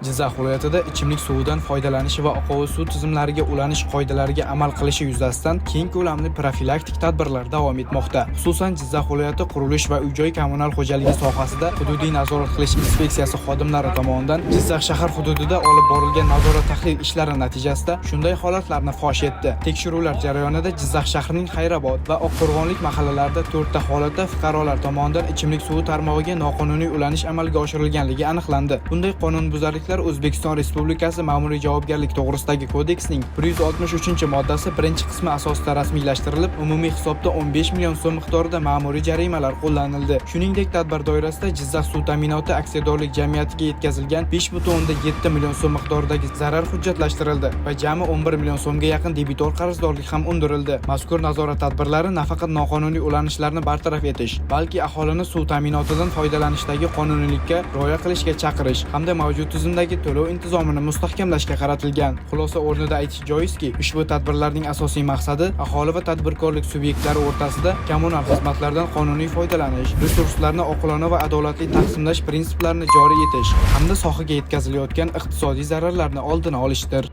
Jizzax viloyatida ichimlik suvidan foydalanishi va oqova suv tizimlariga ulanish qoidalariga amal qilishi yuzasidan keng ko'lamli profilaktik tadbirlar davom etmoqda. Xususan, Jizzax viloyati qurilish va uy-joy kommunal xo'jaligi sohasida hududiy nazorat qilish inspeksiyasi xodimlari tomonidan Jizzax shahar hududida olib borilgan nazorat tahlil ishlari natijasida shunday holatlarni fosh etdi. Tekshiruvlar jarayonida Jizzax shahrining Xayrobod va Oqqo'rg'onlik mahallalarida to'rtta holatda fuqarolar tomonidan ichimlik suvi tarmog'iga noqonuniy ulanish amalga oshirilganligi aniqlandi. Bunday qonunbuzarliklar O'zbekiston Respublikasi Ma'muriy javobgarlik to'g'risidagi kodeksning 163-moddasi 1-qismi asosida rasmiylashtirilib, umumiy hisobda 15 million so'm miqdorida ma'muriy jarimalar qo'llanildi. Shuningdek, tadbir doirasida Jizzax suv ta'minoti aksiyadorlik jamiyatiga yetkazilgan 5,7 million so'm miqdoridagi zarar hujjatlashtirildi va jami 11 million so'mga yaqin debitor qarzdorlik ham undirildi. Mazkur nazorat tadbirlari nafaqat noqonuniy ulanishlarni bartaraf etish, balki aholini suv ta'minotidan foydalanishdagi qonuniylikka rioya qilishga chaqirish hamda mavjud tizimdagi to'lov intizomini mustahkamlashga qaratilgan. Xulosa o'rnida aytish joizki, ushbu tadbirlarning asosiy maqsadi aholi va tadbirkorlik subyektlari o'rtasida kommunal xizmatlardan qonuniy foydalanish, resurslarni oqilona va adolatli taqsimlash prinsiplarini joriy etish hamda sohaga yetkazilayotgan iqtisodiy zararlarni oldini olishdir.